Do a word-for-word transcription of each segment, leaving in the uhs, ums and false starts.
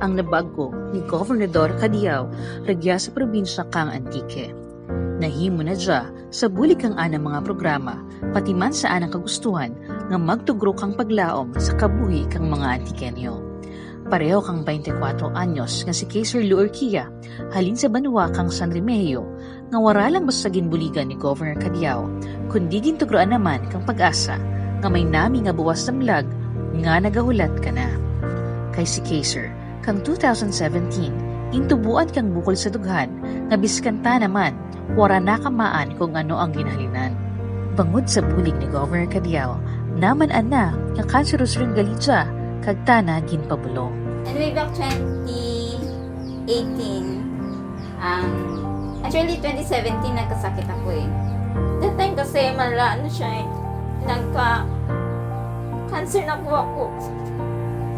ang nabag-o ni Gobernador Cadiao rugya sa probinsya kang Antique. Nahimo na dya sa bulig kang anang mga programa, pati man sa anang kagustuhan nga magtugro kang paglaom sa kabuhi kang mga Antiqueño. Pareho kang baynte kwatro anyos nga si Kayser Lou Urquia, halin sa banwa kang San Remigio, nga wara lang basta ginbuligan ni Governor Cadiao, kundi gintugroan na man kang pag-asa nga may nami nga buwas damlag nga nagahulat kana. Kay si Kayser, kang two thousand seventeen, gintubuan kang bukol sa dughan nga biskan tana man, wara na kamaan kon ano ang ginhalinan. Bangod sa bulig ni Governor Cadiao, naman-an na nga cancerous rin gali dya, kag tana ginpabulong. And way back twenty eighteen, um, actually, twenty seventeen, nagkasakit ako eh. That time kasi, mala, ano siya eh, nagka-cancer na po ako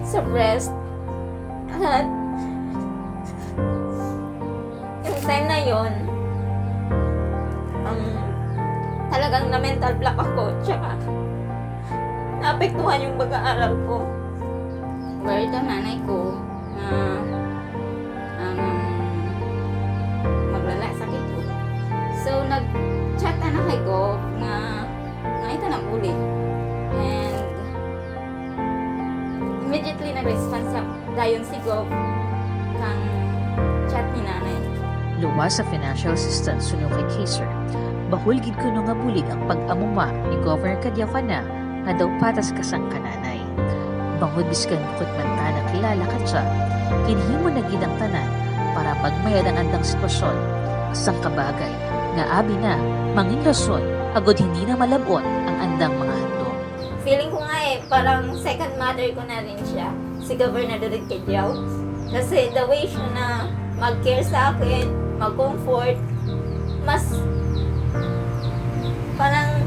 sa breast. At yung time na yon, um, talagang na-mental block ako, tsaka naapektuhan yung pag-aaral ko. Worried ang nanay ko na, um, maglala sakit ko. So, nag-chat na kay Gov na, na ito na bully. And immediately nag-response sa dayon si Gov kang chat ni nanay. Luwas sa financial assistance suno kay Kayser, bahul gid kuno nga bulig ang pag-amuma ni Governor Cadiao kana nga daw patas ka sangka nanay. Bangod biskan bukut man tana kilala kadya, ginhimo na gid ang tanan para pagmayad ang andang sitwasyon. Sangka bagay nga abi na mangin rason agud hindi na malab-ot ang andang mga handum. Feeling ko nga eh, parang second mother ko na rin siya, si Governor Dodod Cadiao. Kasi the way siya na mag-care sa akin, mag-comfort, mas, parang,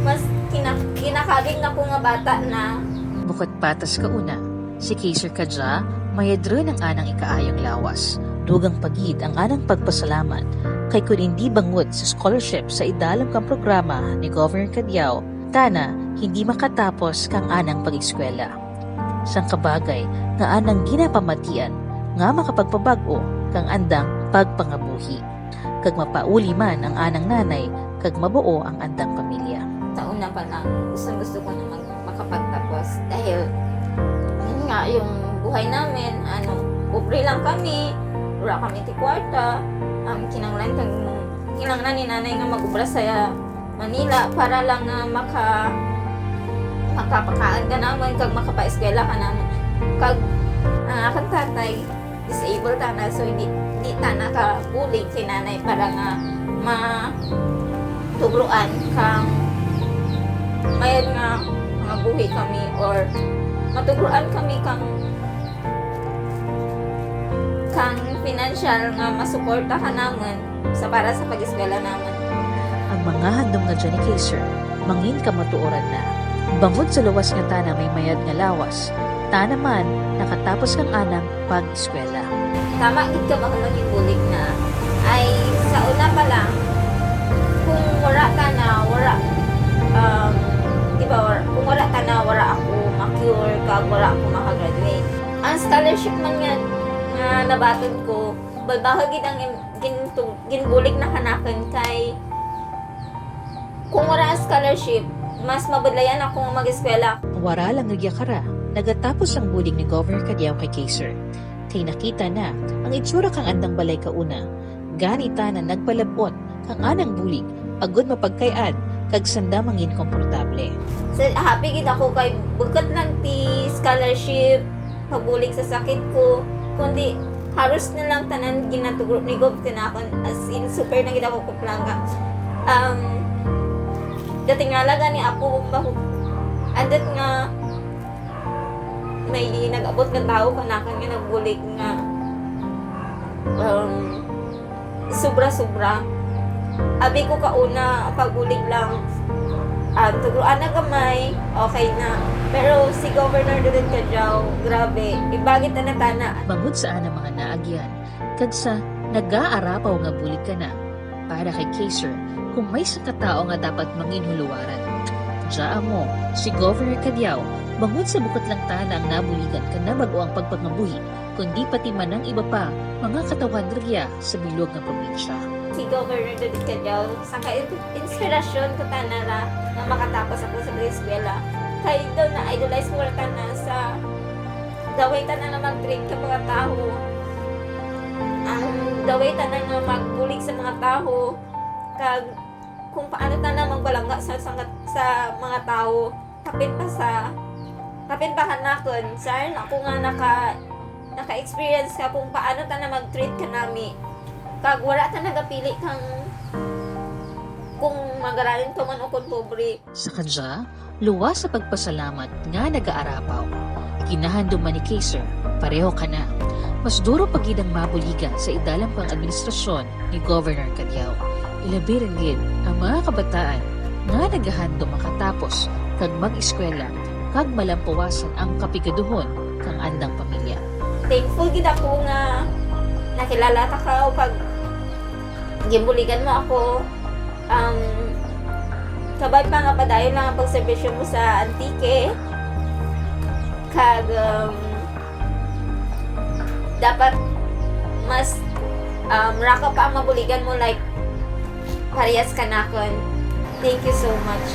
mas kina-, kinakabig na ko nga bata na. Bukut patas ka una, si Kayser kadya, mayad run ang anang ikaayong lawas. Dugang pa gid ang anang pagpasalamat, kay kun indi bangud sa scholarship sa idalum kang programa ni Governor Cadiao, tana, hindi makatapos kang anang pag-eskwela. Sangka bagay nga anang ginapamatian nga makapagpabag-o kang andang pagpangabuhi. Kag mapauli man ang anang nanay kag mabuo ang andang pamilya. Sa una pa lang, gustong-gusto ko na mag-, makapagtapos. Dahil, yun nga, yung buhay namin, ano, pobre lang kami, wala kami ti kwarta, um, kinanglan kang, kinanglan ni nanay nga mag-obra sa Manila para lang nga maka-, makapakaon kanamun kag makapaeskwela kanamun. Kag ang akun tatay, disabled tana, so di, di tana kabulig kay nanay para nga matugroan kang mayad nga pangabuhi kami or matugroan kami kang, kang financial nga masuporta kanamun sa para sa pag-eskwela namun. Ang mga handum nga dya ni Kayser, mangin kamatuoran na. Bangud sa luwas nga tana may mayad nga lawas, tana man nakatapos kang anang pag-eskwela. Tama gid ka, bahul ang ginbulig na. Ay, sa una pa lang, kung wara tana, wara, um, di ba, wara, kung wara tana, wara ako ma-cure, kag wara ako maka-graduate. Ang scholarship man nga, nga nabaton ko, bahul gid ang im-, gin-, ginbulig na kanakun kay kung wara ang scholarship, mas mabudlayan ako nga mag-eskwela. Wara lang rugya kara nagatapos ang bulig ni Governor Cadiao kay Kayser. Kay nakita na ang itsura kang andang balay kauna. Gani tana nagpalab-ot kang anang bulig agud mapagkay-ad kag sanda mangin komportable. So, happy gid ako kay bukut lang ti scholarship, pagbulig sa sakit ko, kundi haros na lang tanan ginatugro ni Gov kanakun, as in, super na gid ako kapalangga. Um, dating nga lang gani ako, bahu-, andut nga may nag-abot nga tawo kanakun nga nagbulig nga, um, sobra-sobra. Abi ko kauna, pagbulig lang, ah, tugroan na gamay, okay na. Pero si Governor Dodod Cadiao, grabe, iba gid tana tana. Bangud sa anang mga naagyan, kag sa nagaarapaw nga bulig kana. Para kay Kayser, kon may sangka tawo nga dapat mangin huluwaran, dya amo si Governor Cadiao, bangud sa bukut lang tana ang nabuligan kang nabag-o ang pagpangabuhi, kundi pati man ang iba pa mga katawhan rugya sa bilog nga probinsya. Si Governor Dodod Cadiao, sangka in-, inspirasyon ko tana ra nga makatapos ako sa eskwela. Kay daw na-idolize ko ra tana sa the way tana nga mag-treat ka mga tawo. Ang the way tana nga magbulig sa mga tawo. Kag kung paano tana magbalangga sa, sa, sa mga tawo. Kapin pa sa, kapin pa kanakun, sir, ako nga naka, naka-experience ka kung paano tana mag-treat kanami. Kag wara tana gapili kang kung magarayon ka man o kung pobre. Sa kadya, luwas sa pagpasalamat nga nagaarapaw. Ginahandum man ni Kayser, pareho kana. Mas duro pa gid ang mabuligan sa idalum kang administrasyon ni Governor Cadiao. Ilabi run gid ang mga kabataan nga nagahandum makatapos kag mag-eskwela kag malampuwasan ang kapigaduhon kang andang pamilya. Thankful gid ako nga nakilala ta ka o kag ginbuligan mo ako. Um, kabay pa nga padayon lang ang pagserbisyo mo sa Antique. Kag, um, dapat mas, um, rako pa ang mabuligan mo, like, parehas kanakun. Thank you so much.